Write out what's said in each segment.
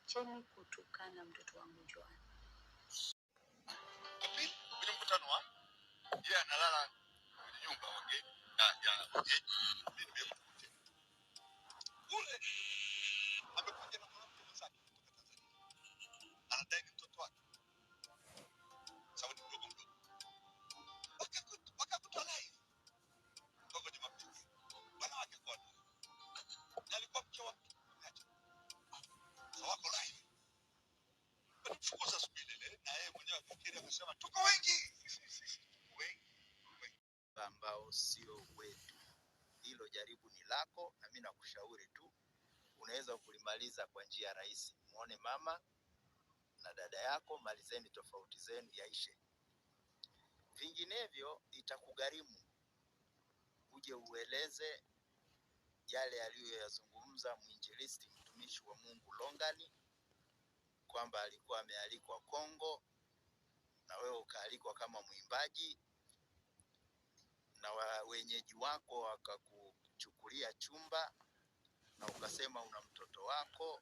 Acheni kutukana mtoto wangu Joan. Kwenye mkutano wa yeye analala kwenye nyumba wageni ya wenyeji, mimi nimemkuta kule, amekuja na mwanamke mwenzake kutoka Tanzania, anadai ni mtoto wake, sababu ni mdogo mdogo, wakakutwa live kwa kwenye mapenzi, wanawake kwa wanaume, na alikuwa mke wa mtu ameacha, sasa wako live, walimfukuza siku ile ile, na yeye mwenyewe akafikiri, akasema tuko wengi sisi, sisi tuko wengi wengi, ambao sio wetu. Hilo jaribu ni lako, na mimi nakushauri tu, unaweza kulimaliza kwa njia rahisi. Muone mama na dada yako, malizeni tofauti zenu, yaishe. Vinginevyo itakugharimu uje ueleze yale aliyoyazungumza mwinjilisti mtumishi wa Mungu Longani kwamba alikuwa amealikwa Kongo na wewe ukaalikwa kama mwimbaji na wenyeji wako wakakuchukulia chumba na ukasema una mtoto wako,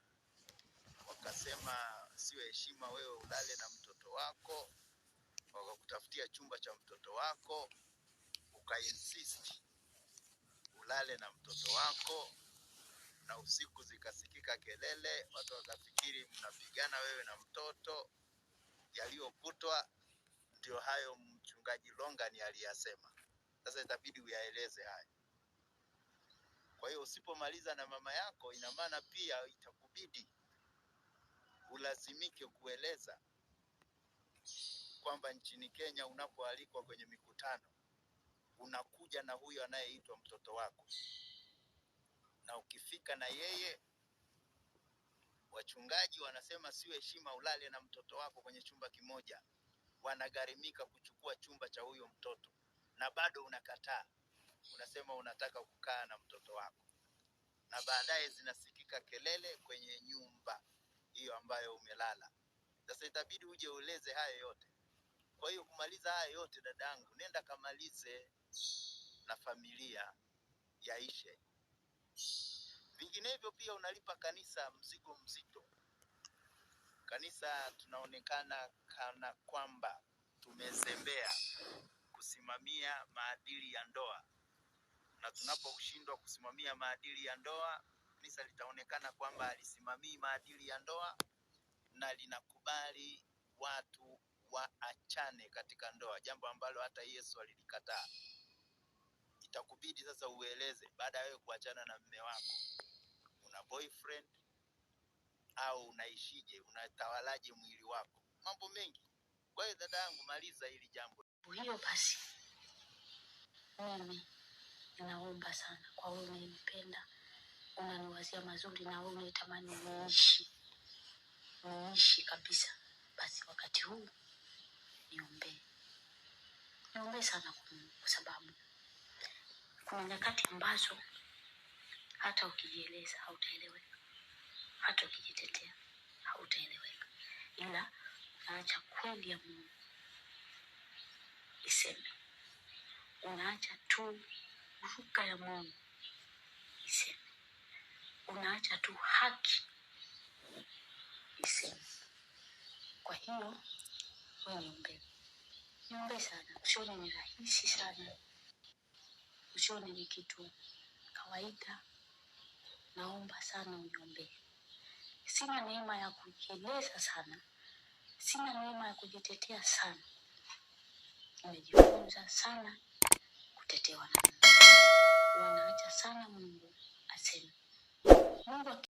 wakasema sio heshima wewe ulale na mtoto wako, wakakutafutia chumba cha mtoto wako, ukainsist ulale na mtoto wako, na usiku zikasikika kelele, watu wakafikiri mnapigana wewe na mtoto. Yaliyokutwa ndio hayo mchungaji Longani aliyasema. Sasa itabidi uyaeleze haya. Kwa hiyo usipomaliza na mama yako, ina maana pia itakubidi ulazimike kueleza kwamba nchini Kenya unapoalikwa kwenye mikutano unakuja na huyo anayeitwa mtoto wako, na ukifika na yeye, wachungaji wanasema sio heshima ulale na mtoto wako kwenye chumba kimoja, wanagharimika kuchukua chumba cha huyo mtoto, na bado unakataa, unasema unataka kukaa na mtoto wako, na baadaye zinasikika kelele kwenye nyumba hiyo ambayo umelala. Sasa itabidi uje ueleze hayo yote. Kwa hiyo kumaliza haya yote, dadangu, nenda kamalize na familia yaishe. Vinginevyo pia unalipa kanisa mzigo mzito. Kanisa tunaonekana kana kwamba tumezembea kusimamia maadili ya ndoa, na tunaposhindwa kusimamia maadili ya ndoa, kanisa litaonekana kwamba halisimamii maadili ya ndoa na linakubali watu waachane katika ndoa, jambo ambalo hata Yesu alilikataa. Itakubidi sasa ueleze, baada ya wewe kuachana na mme wako, una boyfriend au unaishije, unatawalaje mwili wako, mambo mengi. Kwa hiyo dada yangu, maliza hili jambo. Hiyo basi, mimi ninaomba sana kwa wewe unayenipenda, unaniwazia mazuri na wewe unayetamani niishi, niishi kabisa, basi wakati huu niombee, niombee sana kwa Mungu, kwa sababu kuna nyakati ambazo hata ukijieleza hautaeleweka, hata ukijitetea hautaeleweka, ila unaacha kweli ya Mungu iseme, unaacha tu ruka ya Mungu iseme, unaacha tu haki iseme. Kwa hiyo wewe niombee, niombee sana, usione ni rahisi sana, usione ni kitu kawaida. Naomba sana uniombee. Sina neema ya kujieleza sana, sina neema ya kujitetea sana. Nimejifunza sana kutetewa na Mungu, wanaacha sana Mungu aseme. Mungu